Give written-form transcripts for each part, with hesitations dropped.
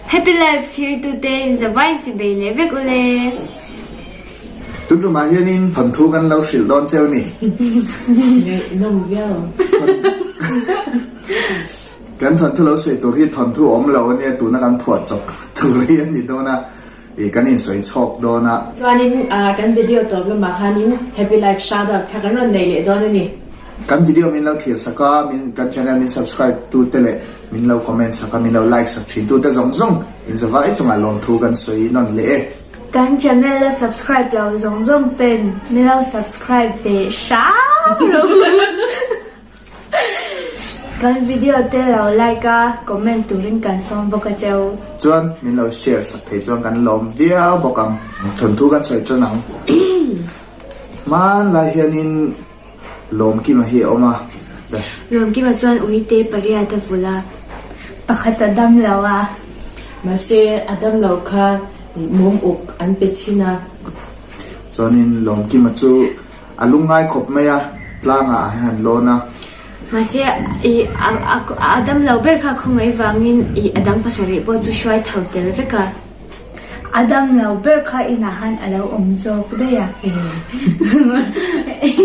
Happy Life thirtute inzavain chibei leh vek ule. Tun tumah hianin thawnthu kan lo hrilh dawn cheu ni. Ngaihnawm viau. Kan thawnthu lo sawi tur hi thawnthu awm lo ania tuna kan phuah chawp tur hi a ni dawn a, ih kan insawi chhawk dawn a. Chuanin kan video tawp lamah khanin Happy Life shout out kha kan rawn nei leh dawn a ni. Kan video min lo thlir sak a, min kan channel min subscribe tu te leh min lo comment sak a, min lo like sak thin tu te zawng zawng inzavai chungah lawmthu kan sawi nawn leh e. Kan channel a subscribe lo zawng zawng ten min lo subscribe ve hram lo. Kan video te lo like a comment turin kan sawm bawk a cheu. Chuan min lo share sak thei chuan kan lawm viau bawk ang. Thawnthu kan sawi tan ang. Hmanlai hianin Lawmkima hi a awm a. Lawmkima chuan uite pariat a vulh a. Pakhat a dam lo a. Mahse a dam lo kha mum uk an pe chhin a. Chuanin Lawmkima chu a lungngai khawp mai a, tlangah a han lawn a. Mahse i a dam lo ber kha khawngaih vangin i a dang pasarih pawh chu hruai chho tel vek a. A dam lo ber kha inah khan a lo awm zawk daih a.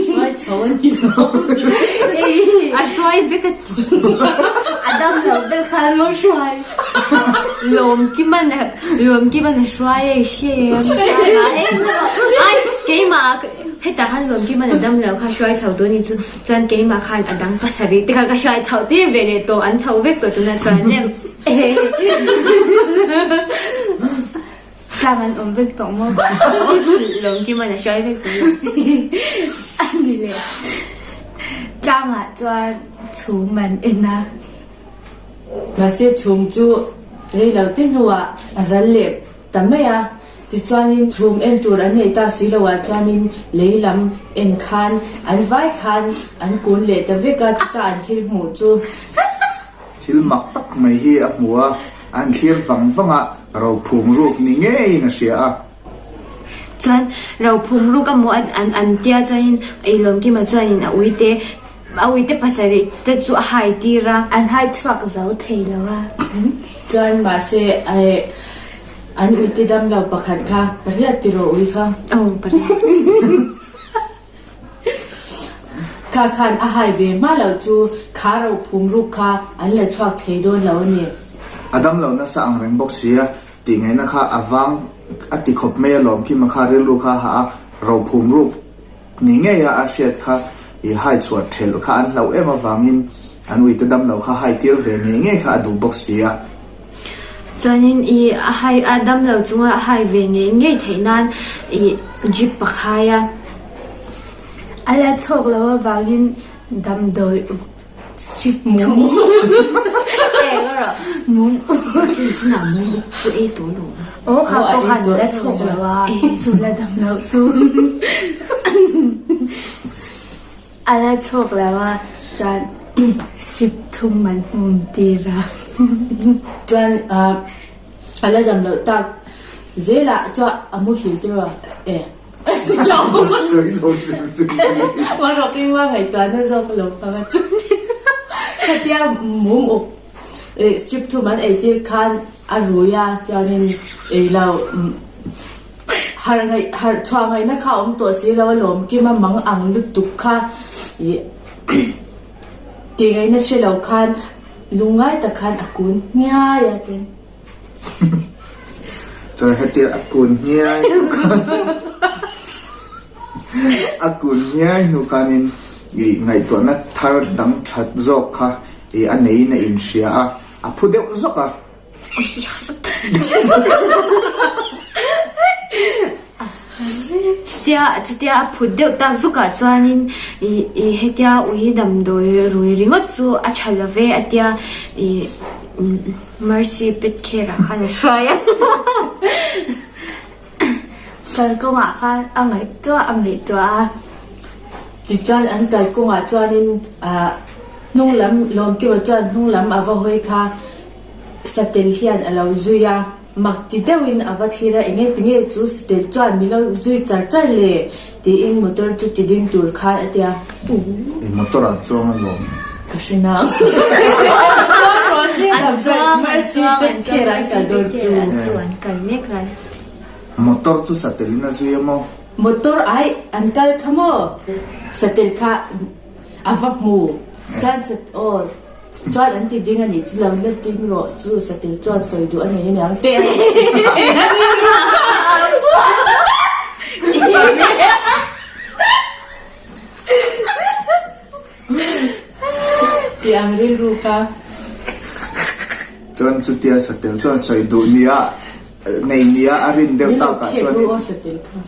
Hruai chho a ni lo. A hruai vek a ti. A dam lo ber kha an lo hruai. Lawmkiman Lawmkiman a hruai a i hre em? Ai keimah hetah khan Lawmkiman a dam lo kha hruai chho tur a ni chu chuan keimah khan a dang pasarih te kha ka hruai chho tir ve leh tawh an chho vek tawh tunah chuan em? Tlang an awm vek tawh maw? Lawmkiman a hruai vek tawh. A ni leh. Tlangah chuan chhum an en a. Mahse chhum chu rei lo te hnuah a ral leh ta mai a. Tichuanin chhum en tur an neih tak si loah chuanin lei lam en khan an vai khan an kun leh ta vek a, chutah an thil hmuh chu. Thil mak tak mai hi a hmu a, an thlir vang vang a, rophum ruk ni ngeiin a hria a. Chuan rophum ruk a maw an an tia chuanin ei Lawmkima chuanin a uite a uite pasarih te chu a hai tir a. An hai chhuak zo thei lo a. Chuan mahse an uite dam lo pakhat kha pariat tiraw ui kha. Aw pariat. Kha khan a hai ve hma lo chu kha ro phum ruk kha an la chhuak thei dawn lo a ni. A dam lo nasa ang reng bawk sia, tih ngaihna kha a vang a ti khawp mai alawm Kima kha rilru kha a hah a, ro phum ruk ni ngei a a hriat kha i hai chhuah thelh kha an hlauh em avangin an uite dam lo kha hai tir ve ngei ngei kha a duh bawk sia. Chuanin i a hai a dam lo chunga a hai ve ngei ngei theih nan i jeep a khai a. A la chhawk lo avangin damdawi uk strip mum mum Chin chinah mum uk chu ei tawh lo. Aw kha pawh khan a la chhawk lo a, chu la dam lo chu a la chhawk lo a chuan strip thum an hmum tir a. Chuan a la dam loh tak zelah chuan a muhil tiraw e. Khatia mum uk strip thum an ei tir khan a rui a chuanin ei lo har ngaih har chhuah ngaihna kha a awm tawh si lo a lawm kim a mang ang lutuk kha ih tih ngaihna hre lo khan lungngai tak khan a kun hmiai a tin. Chuan hetia a kun hniai hnu khan a kun hniai hnu khanin ih ngaihtuahna thar dang that zawk kha ih a neiin a inhria a, a phu deuh zawk a. Chutia chutia a phut deuh tak zukah chuanin ih ih hetia ui damdawi rui ringawt chu a tha lo ve a tia ih Mercy pet care ah khan a hruai a. Kalkawngah khan a ngaihtuah a ngaihtuah a. Tichuan an kalkawngah chuanin ah hnung lam Lawmkiwa chuan hnung lam a va hawi kha satel hian a lo zui a, mak ti deuhin a va thlir a, enge tinge chu satel chuan min lo zui char char le tiin motor chu ti ding tur khan a tia. I motor ah chuang a lawm. Ka hre nang. Chuang rawh se. An chuang, an chuang, an chuang, Mercy pet care an chu an kal mek lai. Motor chu satel in a zui a maw? Motor ai an kal kha maw? Satel kha a va hmu. Chuan aw chuan an ti ding a nih chu lo la ding rawh chu satel chuan sawi duh a nei aniang teh a ni. Tih ang rilru kha. Chuan chutia satel chuan sawi duh nia nei nia a rin deuh takah chuan. Min lo khek ru aw satel kha.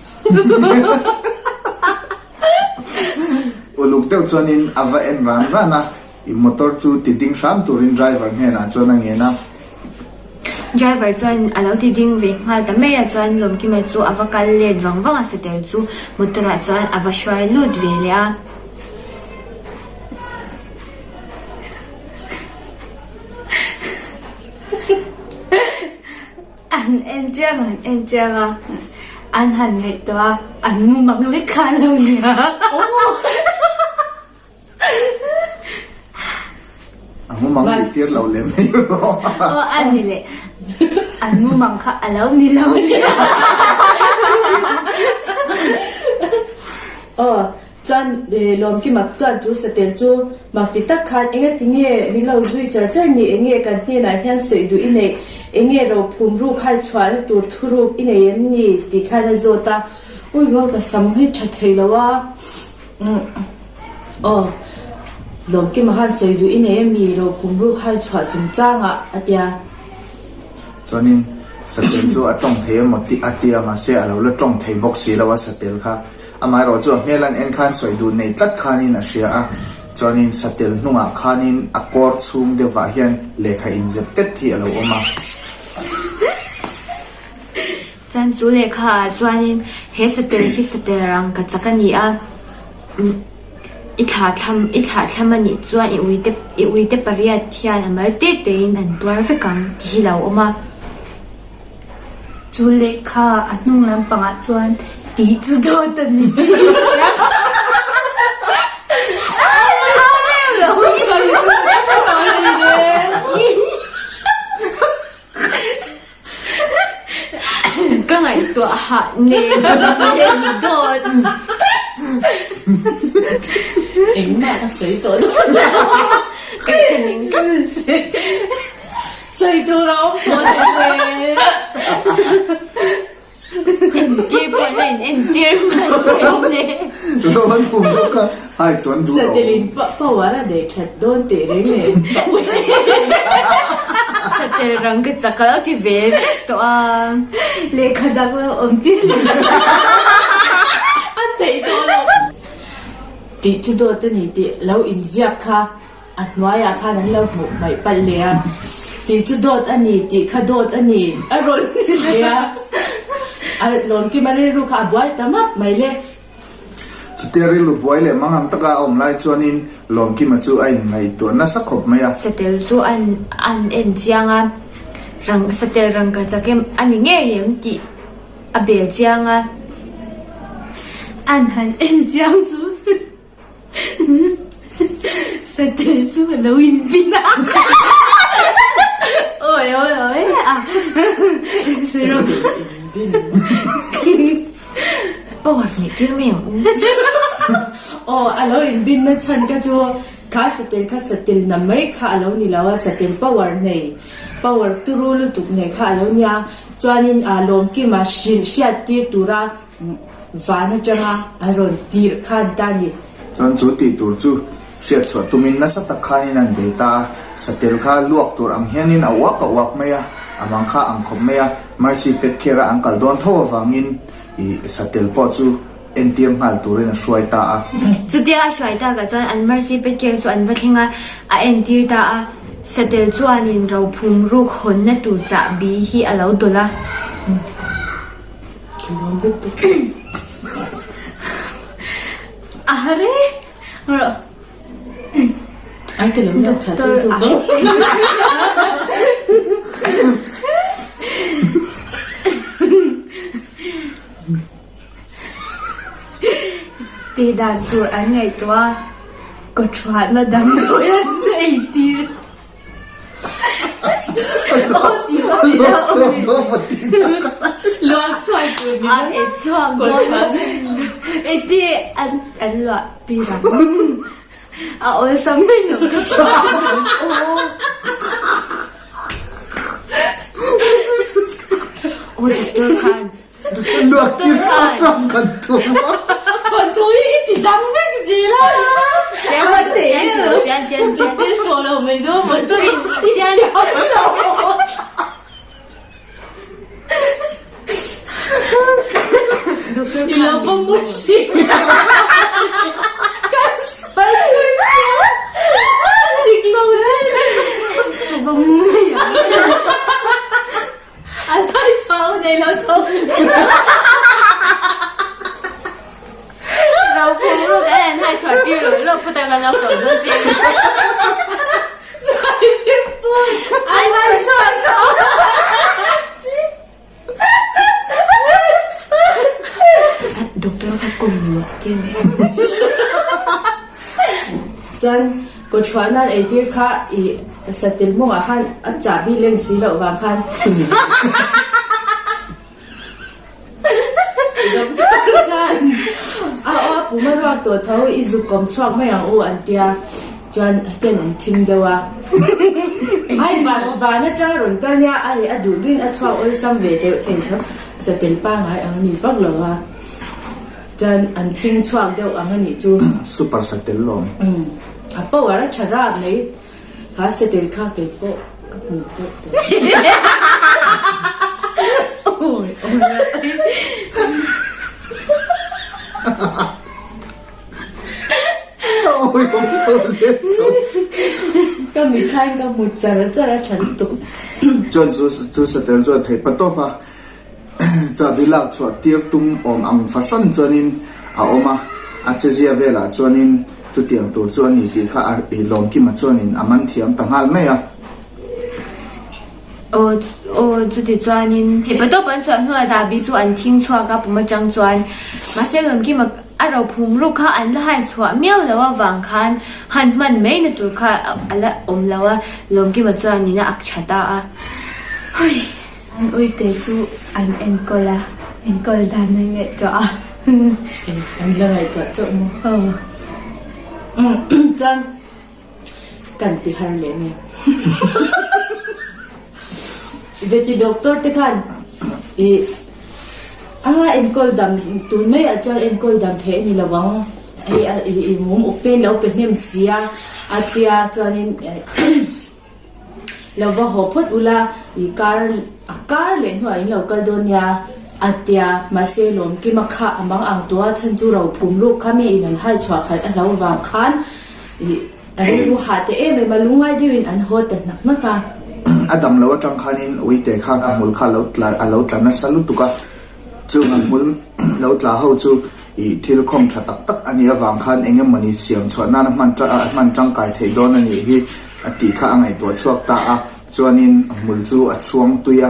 Uluk deuh chuanin a va en ran ran a, i motor chu ti ding hram turin driver hnenah chuan a ngen a. Driver chuan a lo ti ding ve nghal ta mai a, chuan Lawmkima chu a va kal let vang vang a, satel chu motor ah chuan a va hruai lut ve leh a. An en chiang an en chiang a, an han ngaihtuah a, an mumang lek kha a lo nia. A mumang tih tir lo leh mai rawh. Aw a ni leh, an mumang kha a lo ni lo nia. Aw Chuan Lawmkimak chuan chu satel chu mak ti tak khan eng ati nge min lo zui char char ni, eng nge kan hnenah hian sawi duh i neih, eng nge rophum ruk hai chhuahna tur thuruk i nei em ni tih khan a zawt a, ui ngaw ka sam hi tha thei lo a, aw Lawmkima khan sawi duh i nei em ni rophum ruk hai chhuah chungchangah a tia. Chuanin satel chu a tawng thei emaw tih a tia mahse a lo la tawng thei bawk si lo a satel kha. Amaherawh chu a hmel an en khan sawi duh nei tlat khanin a hria a, chuanin satel hnungah khanin a kawr chhung deuhvah hian lehkha inzep tet hi a lo awm a. Chuan chu lehkha ah chuanin he satel hi satel rang ka chak a ni a, i thlah thlam i thlah thlam a nih chuan i uite i uite pariat hian a mal te tein an tuar vek ang tih hi lo awm a. Chu lehkha a hnung lampangah chuan tih chu dawt a ni. Ka ngaihtuah hah nen nen dawt. Engmah ka sawi tawh lo. Ka thlening tlat. Sawi tur a awm tawh hle. Entir pawh la in entir hman hle. Rawn pum bawk a, hai chuan duh lo. Satel in power a nei that dawn teh reng e. Satel rang ka chak a lo ti ve vek tawh a. Lehkha dang lo awm tir leh. A theih tawh lo. Tih chu dawt a ni tih lo inziak kha. A hnuaiah khan an lo hmuh hmaih palh leh a, tih chu dawt a ni tih kha dawt a ni a rawn ti leh a, a Lawmkima rilru kha a buai ta map mai le. Chutia rilru buai leh mang ang taka a awm lai chuanin Lawmkima chu a inngaihtuah nasa khawp mai a. Satel chu an an en chiang a, rang satel rangka chak em a ni ngei em tih a bel chiang a. An han en chiang chu. Satel chu a lo inpin a. Awi awi awi a. Power nih tir mai ang u. Aw a lo inbin na chhan kha chu kha satel kha satel na mai kha a lo ni lo a, satel power nei power turu lutuk nei kha a lo nia. Chuanin Lawmkima hrilh hriat tir tura Van atanga an rawn tirh kha an ta ni. Chuan chu tih tur chu hriat chhuah tumin nasa tak khanin an bei ta a, satel kha luak tur ang hianin a uak a uak mai a, a mang kha ang khawp mai a, Mercy pet kher a an kal dawn tho avangin i satel pawh chu entir nghal turin a hruai ta a. Chutia a hruai takah chuan an Mercy pet kher chu an va thleng a, a entir ta a, satel chuanin rophum ruk hawnna tur chahbi hi a lo dawlh a. Doctor Tih dan tur an ngaihtuah a, kawthuahna damdawi an ei tir. chhuak dawn maw tih na ka Luak chhuak tur ni A e chhuak dawn Iti an an luah tir ang. A awlsam mai lo. Aw doctor khan Luak tir chhuak chuan kan tum a. Thawnthu hi i ti dang vek zel a. Tian tian tian Tel tawh lo mai dawn maw Tuin tian Doctor I lo va mu thin. Kan sawi tui chu a dik lo zel. Ka va mu mai ang. A lai chau nei lo tho. Rau phung ruk a en hai chhuah tir lo lo phuta ka lo ko dawn che. A lai chhuah tawh. Doctor kha kum luah tir mai. Chuan kawchhuah nan eitir kha i satel mawngah khan a chahbi leng si loh vang khan Doctor khan a aw a pum a ruak tawh tho i zuk kawm chhuak mai ang u an tia chuan ten an thim deuh a. Ai van van atanga rawn kal nia ai a duh duhin a chhuak awlsam ve deuh thei tho satel pangai ang a ni vak lo a. Chuan an thing chhuak deuh ang a nih chu. Super satel lawm. Umm a power a tha rap mai. Kha satel kha kei pawh ka hmu tawh tawh. Awi awi awi. Awi awi awi. Ka mithlain ka hmu char char a tha lutuk. Chuan chu chu satel chuan theih patawp a. Chahbi lak chhuah tir tum awm ang fahran chuanin a awm a, a chezia velah chuanin chutiang tur chu a ni tih kha a i Lawmkima chuanin a man thiam ta nghal mai a. Aw aw chuti chuanin hepa tawp an chhuah hnuah chahbi chu an thing chhuak a pum atang chuan mahse Lawmkima a rophum ruk kha an la hai chhuah miau lo avang khan han hman mai na tur kha a la awm lo a, Lawmkima chuanin a ak tha ta a. Hoi! An uite chu an enkawl a, enkawl dan an ngaihtuah a. An la ngaihtuah chauh maw? Aw. Chuan kan ti har leh nge. Veti doctor te khan i a enkawl dam tun mai ah chuan enkawl dam theih a ni lo ang hei i mum uk te in lo pe hnem sia a tia chuanin Lo va haw phawt ula, i kar a kar leh hnuah in lo kal dawn nia a tia. Mahse Lawmkima kha a mang ang tawh a, chhan chu rophum luk kha mi in an hal chhuah khalh a hlo vang khan i a rilru hah teh em em a, lungngai deuhin an haw ta hnak hnak a. A dam lo atang khanin uite khan a hmul kha a lo tla a lo tla nasa lutuk a. Chung a hmul lo tla ho chu i thil khawm tha tak tak a nih avang khan eng emawni siam chhuah nana hman hman tangkai theih dawn a nih hi a tih kha a ngaihtuah chhuak ta a, chuanin a hmul chu a chhuang tui a.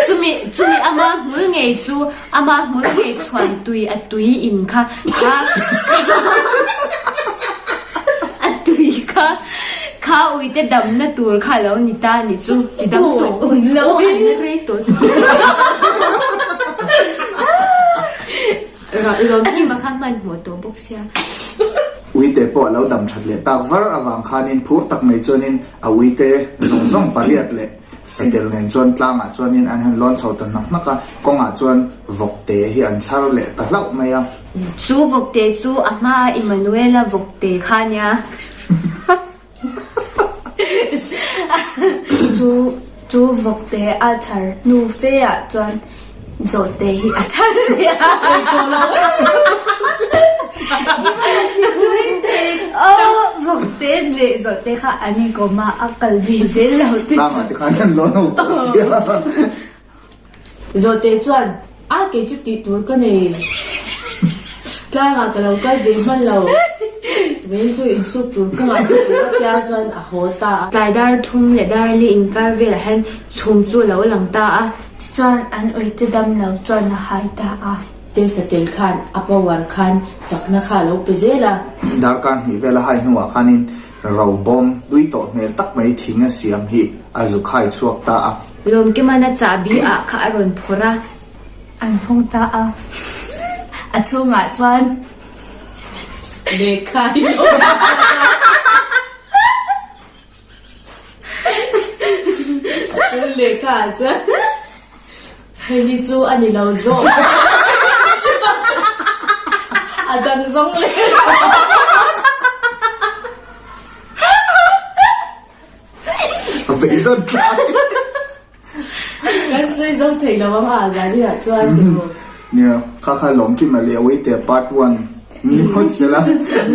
Chumi chumi ama hmul ngei chu ama hmul ngei chhuan tui a tui in kha kha a tui kha Kha uite damna tur kha lo ni ta ni chu ti dam tawh awm lo an la rei tawh Lawmkima kha hmanhmawh tawh bawk sia. Uite pawh a lo dam that leh tak var avang khanin phur tak mai chuanin a uite zawng zawng pariat leh satel nen chuan tlangah chuanin an han lawn chho ta hnak hnak a, kawngah chuan vawkte hi an chhar leh ta hlauh mai a. Chu vawkte chu a hmaa Immanuela vawkte kha nia. Chu chu vawkte a chhar hnu fe ah chuan zawhte hi a chhar leh a. Vawkte leh zawhte kha an inkawm a, a kal ve zel lo te chu. Tlangah te khan an lawn ho tawh sia. Zawhte chuan, A kei chu tih tur ka nei. Tlangah ka lo kal ve hman lo. Vawiin chu insuk tur ka ngah duh tur a tia chuan a haw ta a. Tlai dar thum leh dar li inkar velah hian chhum chu a lo lang ta a. Tichuan an uite dam lo chuan a hai ta a. Te satel khan a power khan chakna kha a lo pe zel a. Darkar hnih vel a hai hnuah khanin. Ro bawm hlui tawh hmel tak mai thing a siam hi a zu khai chhuak ta a. Lawmkiman a chahbi ah kha a rawn phawrh a. An hawng ta a. A chhungah chuan lehkha hi a awm a. Chu lehkha ah chuan hei hi chu a ni lo zawk. A dang zawng leh. Beidawn tlai. Kan sawi zo thei lo ang a zaniah chuan tiraw. Nia, kha kha Lawmkima leh Awite part one ni phawt se la.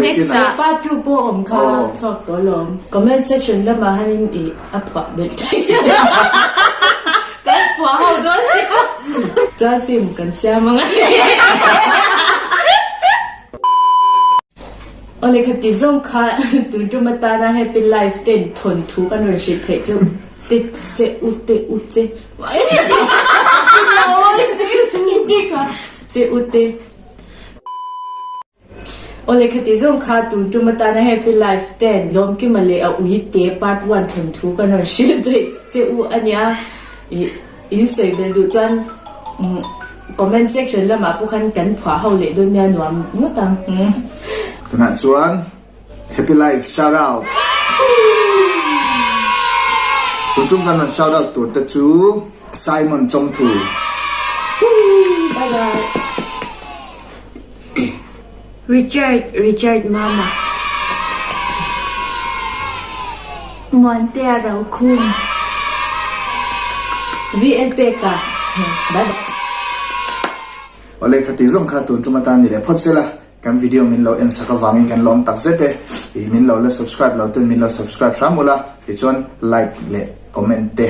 Next ah. Part 2 pawh awm kha chhuak tawh alawm. Comment section lamah hanin i a phuah belh thei. Kan phuah ho dawn nia. Chuan film kan siam ang a. Aw lehkha ti zawng kha tun tum atana Happy Life ten thawnthu kan rawn hrilh theih chu te che u te u che che u te Aw lehkha ti zawng kha tun tum atana Happy Life ten Lawmkima leh a ui te part one thawnthu kan rawn hrilh theih che u ania ih In sawi belh duh chuan comment section lamah pawh khan kan phuah ho leh dawn nia nuam ngawt ang. Tunah chuan Happy Life shout out. Tun tum kan rawn shout out tur te chu Simon Chawngthu. Bye bye. Richard Richard Mama. Muantea Rokhum. VN Peka. Bye bye. Awle khati zawng kha tun tum atan ni leh phawt sela, kan video min lo en sak avangin kan lawm tak zet e, ih min lo la subscribe lo ten min lo subscribe hram ula, tichuan like leh comment te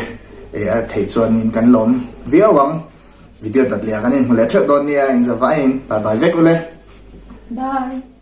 a theih chuanin kan lawm viau ang. Video dat leh ah kan inhmu leh theuh dawn nia, inzavaiin bye bye vek ule. Bye.